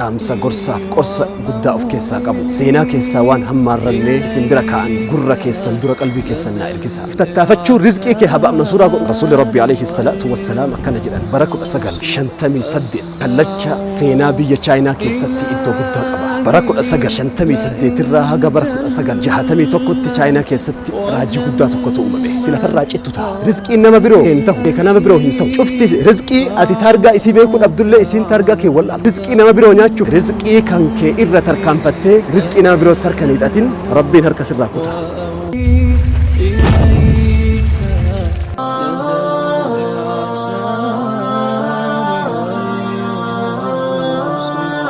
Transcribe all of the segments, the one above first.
Dhaamsa gorsaaf qorsa guddaa of keessaa qabu. Seenaa keessaa waan hammaarrannee isin bira kaa'an gurra keessan dura qalbii keessan naa ergisa. Tattaafachuun rizqii kee habaa mansuuraa godhu. Rasuulli Rabbi alayhi salaatu wassalaam akkana jedhan bara 1958 kallacha seenaa biyya Chaayinaa keessatti iddoo guddaa qaba. Bara 1958 irraa haga bara 1961tti Chaayinaa keessatti raajii guddaa tokkotu uumame. Lafarraa cittu ta'a. Rizqiin nama biroo hin ta'u. Kan nama biroo hin ta'u. Cufti rizqii ati taargaa isii beekuu dhabdullee isiin taargaa kee wallaaltu. Rizqii nama biroo nyaachuuf rizqii kan kee irra tarkaanfattee rizqii nama biroo harka hin hiixatin Rabbiin harka sirraa kuta. إليك لدى الإعسار واليسر أفزع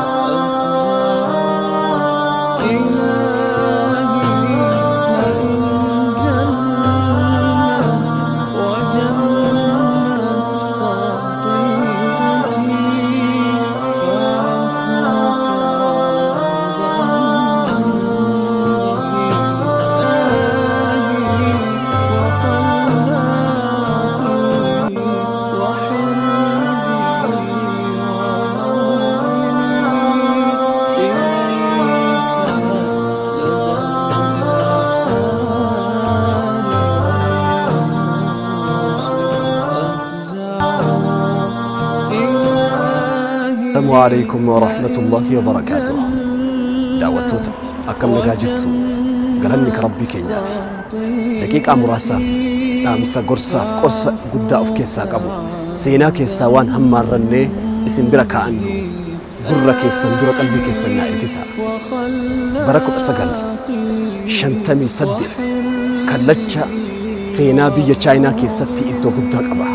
إلهي لئن جنت وجنت خطيئتي فعفوك عن ذنبي وخلاقي وحرزي وموئلي إليك لدى الإعسار واليسر أفزع إلهي Assalaamu alaikum wa rahmatullahi wa barakaatuh. Daawwattoota akkam nagaa jirtu galanni ka Rabbii keenyaati. Daqiiqaa muraasaaf dhaamsa gorsaaf qorsa guddaa of keessaa qabu. Seenaa keessaa waan hammaarrannee isin bira kaa'annu gurra keessan dura qalbii keessan naa ergisa. Bara 1958 kallacha seenaa biyya Chaayinaa keessatti iddoo guddaa qaba.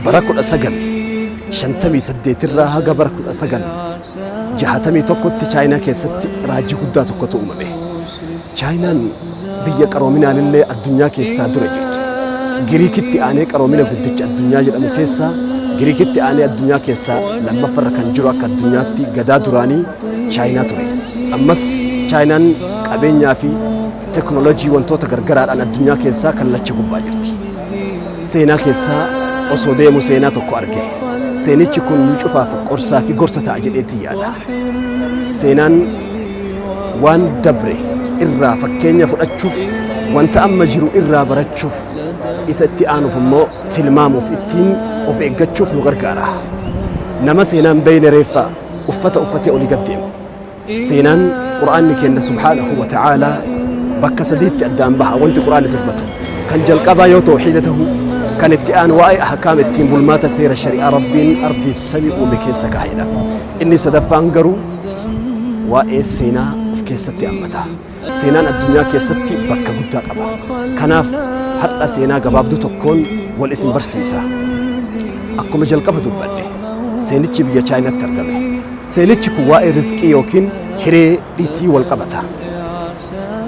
Bara 1958 irraa haga bara 1961tti Chaayinaa keessatti raajii guddaa tokkotu uumame. Chaayinaan biyya qaroominaalillee addunyaa keessaa dura jirtu. Giriikitti aanee qaroomina guddicha addunyaa jedhamu keessaa Giriikitti aanee addunyaa keessaa lammaffarra kan jiru akka addunyaatti gadaa duraanii Chaayinaa ture. Ammas Chaayinaan qabeenyaa fi teknoolojii wantoota gargaraadhaan addunyaa keessaa kallacha gubbaa jirti. Seenaa keessaa osoo deemu seenaa tokko arge. Seenichi kun nu cufaaf qorsaa fi gorsa ta'a jedheetti yaada. Seenaan waan dabre irraa fakkeenya fudhachuuf wanta amma jiru irraa barachuuf isa itti aanuuf immoo tilmaamuuf ittiin of eeggachuuf nu gargaara. Nama seenaan beeyne reeffa uffata uffatee olii gad deemu. Seenaan Qur'aanni kenna subhaanahu wa ta'aalaa bakka sadiitti addaan baha wanti Qur'aanni dubbatu. Kan jalqabaa yoo tawxiida ta'u kan itti aanu waa'ee ahkaam ittiin bulmaata seera shari'aa Rabbiin ardiif samii uume keessa kaa'edha. Inni sadaffaan garuu waa'ee seenaa of keessatti hammata. Seenaan addunyaa keessatti bakka guddaa qaba. Kanaaf har'a seenaa gabaabduu tokkoon wal isin barsiisa. Akkuma jalqaba dubbadhe seenichi biyya Chaayinaatti argame. Seenichi kun waa'ee rizqii yookiin hiree dhiitii wal qabata.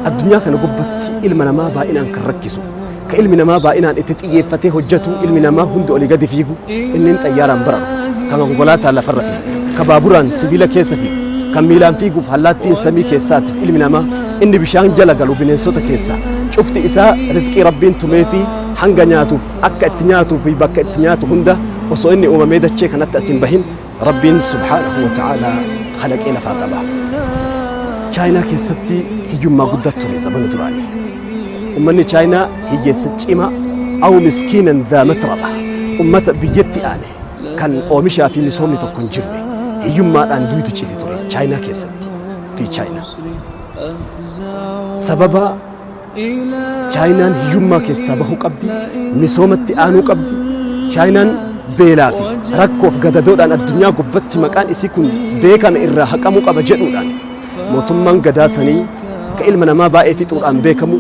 Addunyaa kana gubbatti ilma namaa baay'inaan kan rakkisu, ka ilmi namaa baay'inaan itti xiyyeeffatee hojjetu, ilmi namaa hundi olii gadi fiigu, inni xayyaaraan bararu, kan konkolaataan lafarra fiigu, ka baaburaan sibiila keessa fiigu, kan miilaan fiiguuf allaattiin samii keessaatiif ilmi namaa inni bishaan jala galu bineensota keessaa cufti isaa rizqii Rabbiin tumee fi hanga nyaatuuf akka itti nyaatuu fi bakka itti nyaatu hunda osoo inni uumamee dachee kanatti as hin bahin Rabbiin subhaanahu wa ta'aalaa kalaqee lafaa qaba. Chaayinaa keessatti hiyyummaa guddaa ture zamana duraanii. Uummanni Chaayinaa hiyyeessa cimaa aw miskiinan dhaa matraba ummata biyyatti aane kan oomishaa fi misoomni tokko hin jirre hiyyummaadhaan duydi cite ture Chaayinaa keessatti fi Chaayinaa. Sababa Chaayinaan hiyyummaa keessaa bahuu qabdi, misoomatti aanuu qabdi. Chaayinaan beelaa fi rakkoof gadadoodhaan addunyaa gubbatti maqaan isii kun beekame irraa haqamuu qaba jedhuudhaan mootummaan gadaa sanii ka ilma namaa baay'ee fixuudhaan beekamu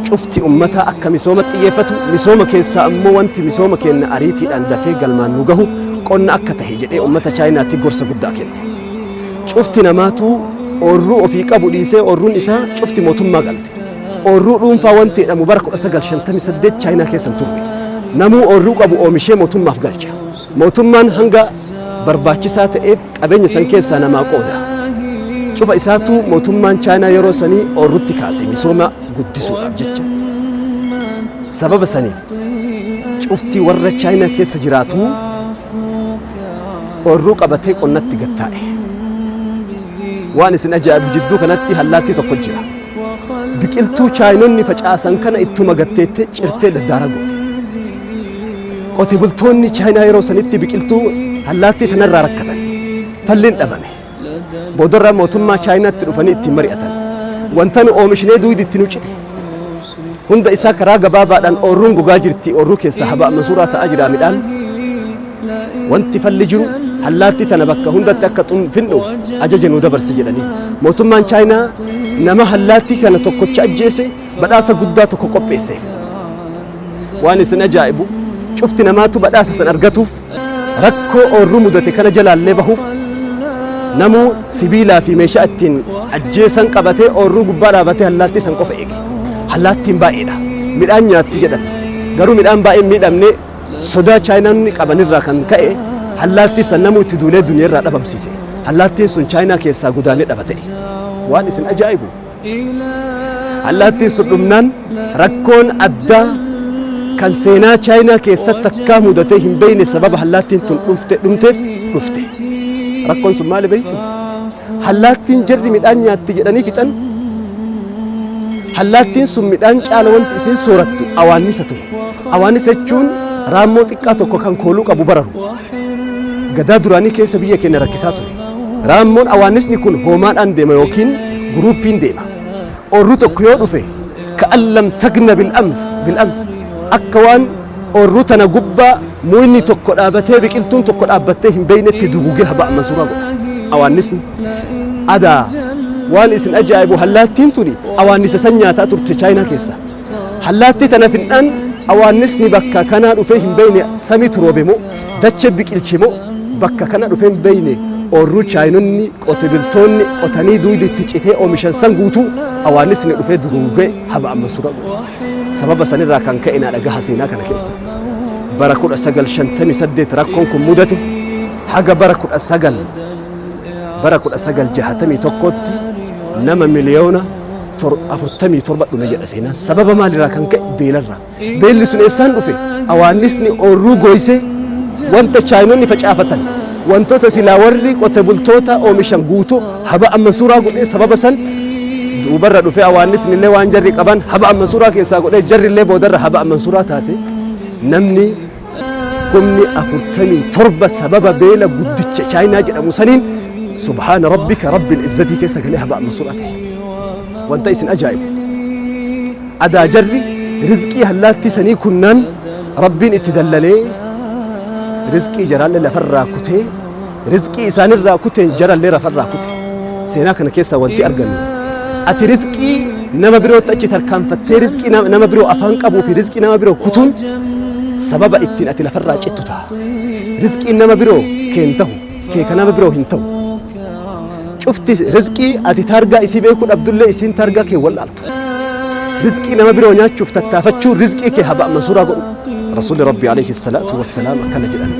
cufti ummataa akka misooma xiyyeeffatu misooma keessaa ammoo wanti misooma kenna ariitiidhaan dafee galmaan nu gahu qonna akka tahe jedhee ummata Chaayinaatti gorsa guddaa kenne. Cufti namaatu oorruu ofii qabu dhiisee oorruun isaa cufti mootummaa galte. Oorruu dhuunfaa wanti jedhamu bara 1958 Chaayinaa keessa hin turre. Namuu oorruu qabu oomishee mootummaaf galcha. Mootummaan hanga barbaachisaa ta'eef qabeenya san keessaa namaa qooda. Cufa isaatu mootummaan Chaayinaa yeroo sanii oorrutti kaase misooma guddisuudhaaf jecha. Sababa saniif cufti warra Chaayinaa keessa jiraatu oorruu qabatee qonnatti gad taa'e. Waan isin ajaa'ibu jidduu kanatti hallaattii tokko jira. Biqiltuu Chaayinonni facaasan kana ittuma gatteettee cirtee daddaara goote. Qote bultoonni Chaayinaa yeroo sanitti biqiltuu hallaattii tanarraa rakkatan. Falliin dhabame. Boodarraa mootummaa Chaayinaatti dhufanii ittiin mari'atan. Wanta nu oomishnee duydi itti nu cite. Hunda isaa karaa gabaabaadhaan oorruun gogaa jirti, oorruu keessaa habaa masuuraa ta'aa jira midhaan. Wanti falli jiru hallaattii tana bakka hundatti akka finnu ajaja nuu dabarsi jedhanii. Mootummaan Chaayinaa nama hallaattii kana tokkocha ajjeese badhaasa guddaa tokko qopheesseef. Waan isin ajaa'ibu cufti namaatu badhaasa san argatuuf rakkoo oorruu mudate kana jalaallee bahuuf namuu sibiilaa fi meeshaa ittiin ajjeesan qabatee oorruu gubbaa dhaabatee hallaattii san qofa eege. Hallaattiin baay'eedha. Midhaan nyaatti jedhan. Garuu midhaan baay'een miidhamne sodaa Chaayinaanni qabanirraa kan ka'e hallaattii san namuu itti duulee duniyaarraa dhabamsiise. Hallaattiin sun Chaayinaa keessaa godaanee dhabate. Waan isin ajaa'ibu. Hallaattiin sun dhumnaan rakkoon addaa kan seenaa Chaayinaa keessatti takkaa mudatee hin beekne sababa hallaattiin tun dhufte dhumteef dhufte. Rakkoon sun maali beektu? Hallaattiin jarri midhaan nyaatti jedhanii fixan. Hallaattiin sun midhaan caala wanti isin soorattu awaannisa ture. Awaannisa jechuun raammoo xiqqaa tokko kan kooluu qabu bararu. Gadaa duraanii keessa biyya keenya rakkisaa ture. Raammoon awaannisni kun hoomaadhaan deema yookiin guruuppiin deema. Oorruu tokko yoo dhufe ka'an lam tagna bil'ams akka waan oorruu tana gubbaa muyni tokko dhaabatee biqiltuun tokko dhaabbattee hin beeynetti dugugee haba masuuraa godha. Awaannisni adaa waan isin ajaa'ibu hallaattiin tuni awaannisa san nyaataa turte Chaayinaa keessa. Hallaattii tana findhaan awaannisni bakka kanaa dhufee hin beeyne samiitu roobe moo dacha biqilche moo bakka kana dhufee hin beeyne oorruu Chaayinonni qote bultoonni qotanii duydi itti citee oomishan san guutuu awaannisni dhufee dugugee haba amma suura godhe. Sababa sanirraa kan ka'e naa dhagaha seenaa kana keessa. Bara 1958 rakkoon kun mudate haga bara 1961tti nama miliyoona 47 dhume jedha seenaan. Sababa maalirraa kan ka'e? Beelarraa. Beelli sun eessaan dhufe? Awaannisni oorruu gooyisee wanta Chaayinonni facaafatan wantoota silaa warri qote bultoota oomishan guutuu haba amma suuraa godhee sababa san duubarra dhufee awaannisni illee waan jarri qaban haba amma suuraa keessaa godhee jarri illee boodarra haba amma suuraa taate namni kumni 47 sababa beela guddicha Chaayinaa jedhamu saniin subhaana rabbika rabbil izzatii keessa galee haba amma suuraa ta'e. Wanta isin ajaa'ibu adaa jarri rizqii hallaattii sanii kunnaan rabbiin itti dallalee rizqii jaraallee lafarraa kutee rizqii isaanirraa kuteen jarallee lafarraa kute. Seenaa kana keessaa wanti argannu ati rizqii nama birootti achi tarkaanfattee rizqii nama biroo afaan qabuu fi rizqii nama biroo kutuun sababa ittiin ati lafarraa cittu ta'a. Rizqiin nama biroo kee hin ta'u, kee ka nama biroo hin ta'u. Cufti rizqii ati taargaa isii beekuu dhabdullee isiin taargaa kee wallaaltu. Rizqii nama biroo nyaachuuf tattaafachuun rizqii kee haba masuuraa godhu. Rasuulli Rabbi alayhi salaatu wassalaam akkana jedhan.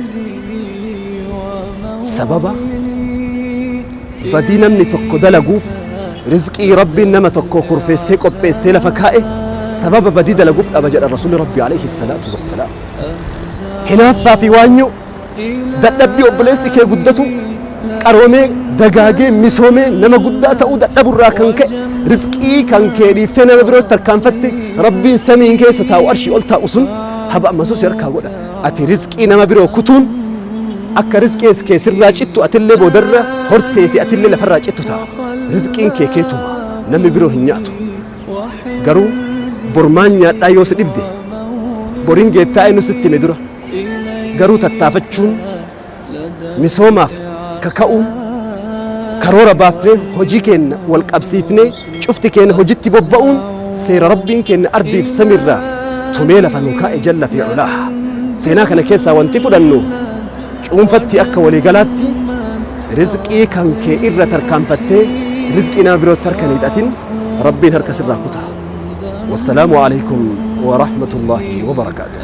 Sababa badii namni tokko dalaguuf rizqii Rabbiin nama tokko kurfeessee qopheessee lafa kaa'e sababa badii dalaguuf dhaba jedha Rasuulli Rabbi alayhi salaatu wassalaam. Hinaaffaa fi waanyoo dadhabbii obboleessi kee guddatu qaroomee dagaagee misoomee nama guddaa ta'uu dadhaburraa kan ka'e rizqii kan kee dhiiftee nama birootti tarkaanfatte Rabbiin samiin keessa taa'u arshii ol taa'u sun haba ammasus harkaa godha. Ati rizqii nama biroo kutuun akka rizqii kee sirraa cittu atillee boodarra hortee fi atillee lafarraa cittu ta'a. Rizqiin kee keetuma namni biroo hin nyaatu. Garuu bormaan nyaadhaa yoo si dhibde boriin geettaa inni sitti hime dura garuu tattaafachuun misoomaaf kaka'uun karoora baafnee hojii keenya wal qabsiifnee cufti keenya hojitti bobba'uun seera Rabbiin keenya ardiif samiirraa tumee lafa nu kaa'e jalla fi culaa. Seenaa kana keessaa wanti fudhannu cuunfatti akka waliigalaatti rizqii kan kee irra tarkaanfattee rizqii nama birootti harka hin hiixatin, Rabbiin harka sirraa kuta. Wassalaamu alaikum wa rahmatullaahi wa barakaatuh.